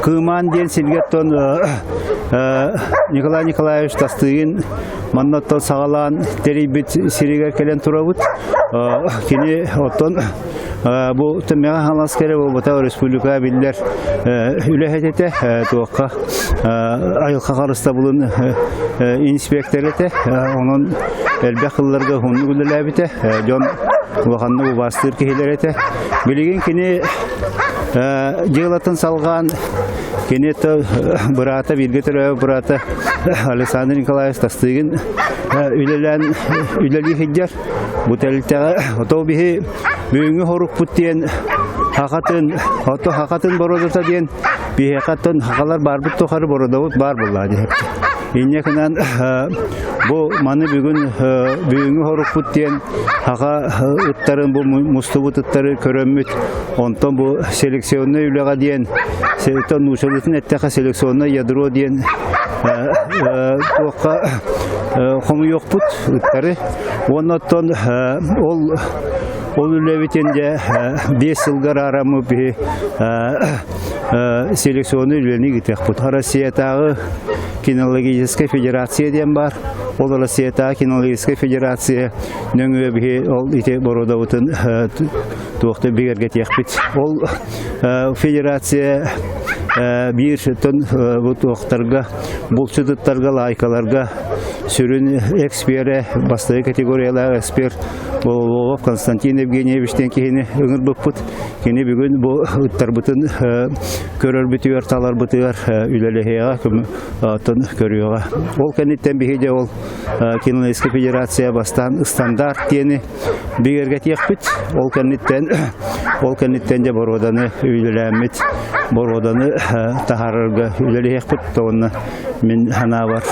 Кыымаан диэн сиргэ оттон Николай Николаевич Тастыгин манна оттон саҕалаан тэрийбит сиригэр кэлэн турабыт. Кини оттон бу Мэҥэ Хаҥаласка эрэ буолбатах республика биллэр үлэһит этэ туохха айылҕа харыстабылын инспектор этэ. Онон элбэх сылларга уһуннук үлэлээбитэ. Дьон улаханнык убаастыыр киһилэр этэ. Билигин кини дьыалатын салҕаан кини быраата бииргэ төрөөбүт быраата Александр Николаевич Тастыгин үлэлээн үлэлии сылдьар. Бу тэрилтэҕэ ото биһи бүгүҥҥү хорукпут диэн хахатын ото хахатын бородата диэн биһиэхэ хахалар барбыт тухары бородобут баар буолла диһэр. Инньэ гынан бу маны бүгүн бүгүҥҥү хорукпут диэн хаха ыттарын бу мустубут ыттары көрөммүт онтон бу селекционнай үлэҕэ диэн нуучалыытын эттэхэ селекционнай ядро диэн туохха хомуйуохпут ыттары уонна оттон ол ол үлэбитин дьэ 5 сылга араараммыт биһи селекционный үлэни ыытыахпыт. Россиятааҕы кинологическай федерация диэн баар. Ол Россиятааҕы кинологическай федерация нөҥүө биһи ол ити боруодабытын туохта бигэргэтиэхпит. Ол федерация биир тон бу туохтарга булчутуттарга, лайкаларга сүрүн эксперэ, бастакы категориялаах эксперт Бололов Константин Евгеньевич диэн киһини ыҥырбыппыт. Кини бүгүн бу ыттарбытын көрөрбүтүгэр, таларбытыгар үлэлэһиэҕэ, оттон көрүөҕэ. Ол кэнниттэн биһиги дьэ ол Кинологическай федерация бастаан стандарт диэни бигэргэтиэхпит. Ол кэнниттэн ол кэнниттэн дьэ боруоданы үлэлээммит, боруоданы таһаарарга үлэлэһиэхпит. Уонна мин санаабар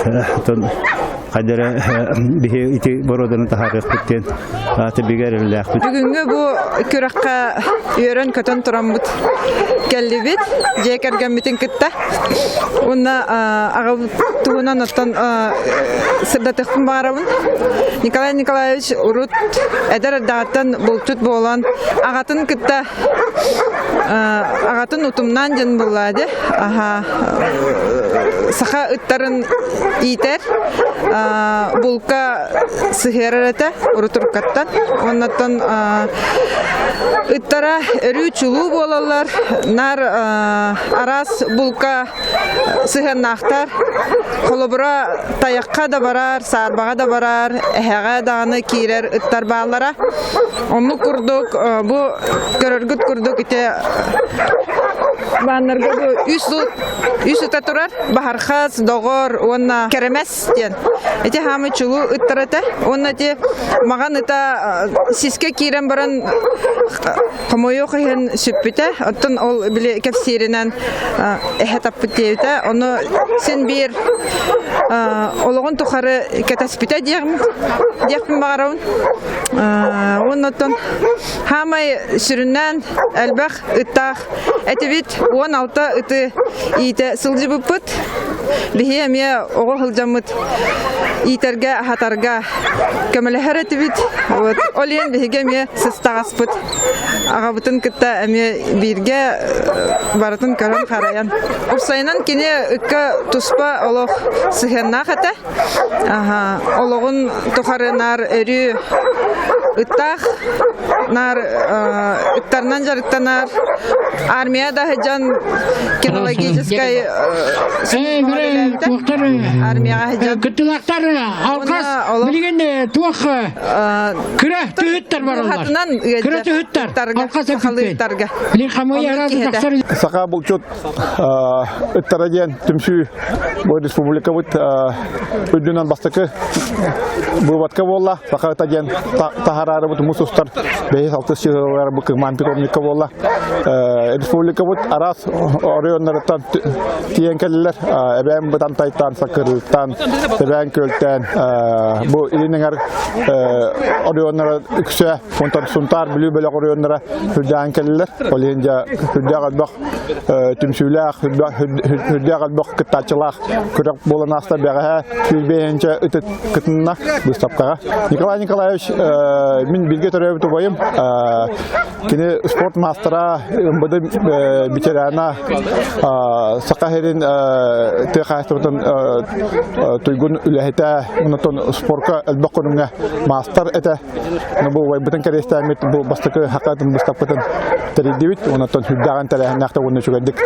хайдара биһи ити боруоданы таһаарыахпыт диэн ааты бигэр эрэллээхпит. Бүгүҥҥү бу күрэххэ үөрэн-көтөн тураммыт кэллибит дьиэ кэргэммитин кытта. Уонна аҕабыт туһунан оттон сырдатыахпын баҕарабын. Николай Николаевич урут эдэр эрдэҕиттэн булчут буолан аҕатын кытта аҕатын утумнаан дьон буллаа дии. Аха саха ыттарын иитэр булка сыһыарар этэ урутуркаттан. Оннуттан ыттара өрүү чулуу буолаллар, наар араас булка сыһыаннаахтар. Холобура, тайахха да барар, саарбаҕа да барар, эһэҕэ даҕаны киирэр ыттар бааллара. Оннук курдук бу көрөргүт курдук ити бааннарга бу үс үс ыта турар Баһархас, Доҕор уонна Кэрэмэс диэн. Ити хаамы чулуу ыттар этэ. Уонна ити маҕан ыта сискэ киирэн баран хомойуох иһин сүппүтэ. Оттон ол били кэпсииринэн эһэ таппыт диэбитэ. Ону син биир олоҕун тухары кэтэспитэ диэхпин баҕарабын. Уонна оттон хаамай сүрүннээн элбэх ыттаах этибит. 16 ыты иитэ сылдьыбыппыт. Биһи эмиэ оҕо сылдьаммыт иитэргэ, аһатарга көмөлөһөр этибит. Вот. Ол иһин биһиги эмиэ сыстаҕаспыт. Аҕабытын кытта эмиэ бииргэ барытын көрөн харайан. Уопсайынан кини ыкка туспа олох сыһыаннаах этэ. Аха, олоҕун тухары наар өрүү ыттаах, наар ыттарынан дьарыктанар. Армия да сылдьан кинологическай армияҕа сылдьан. Кыттылаахтар алҕас билигин туох кыра түһүттэр бараллар. Кыра түһүттэр алҕас сахалыыттарга. Билин хамыйа Саха булчут ыттара диэн түмсүү бу республикабыт үрдүнэн бастакы быводка буолла. Саха ыта диэн таһаарарыбыт мус устар бэһис алтыс чыһылар бу кымаан питомникка буолла. Республикабыт араас оройуоннарыттан тиийэн кэллилэр. Эбээн Бытантайтан, Сакырыттан, Эбээн Күөлтэн бу илин эҥэр оройуоннара үксэ, онтон Сунтаар Бүлүү бөлөх оройуоннара үрдээн кэллилэр. Ол иһин дьэ үрдээх элбэх түмсүүлээх, үрдээх элбэх кыттааччылаах күрэх буолан ааста бэҕэһээ 105 ытыт кытынна быыстапкаҕа. Николай Николаевич мин бииргэ төрөөбүт убайым, кини спорт маастара, МВД эстрада ветерана, Саха сирин тыа хаһаайыстыбатын туйгун үлэһитэ, онтон спорка элбэх көрүҥҥэ маастар этэ. Бу убайбытын кэриэстээммит бу бастакы хакатын быыстапкатын тэрийдибит. Онтон сүрдээҕин тэрээһиннээх уонна үчүгэйдик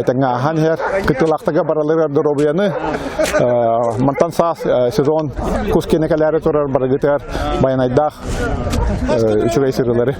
этэҥҥэ ааһан иһэр. Кыттыылаахтарга бараларыгар доруобуйаны мантан саас сезон кус киэнэ кэлээри турар барыгытыгар байанайдаах үчүгэй сырыылары.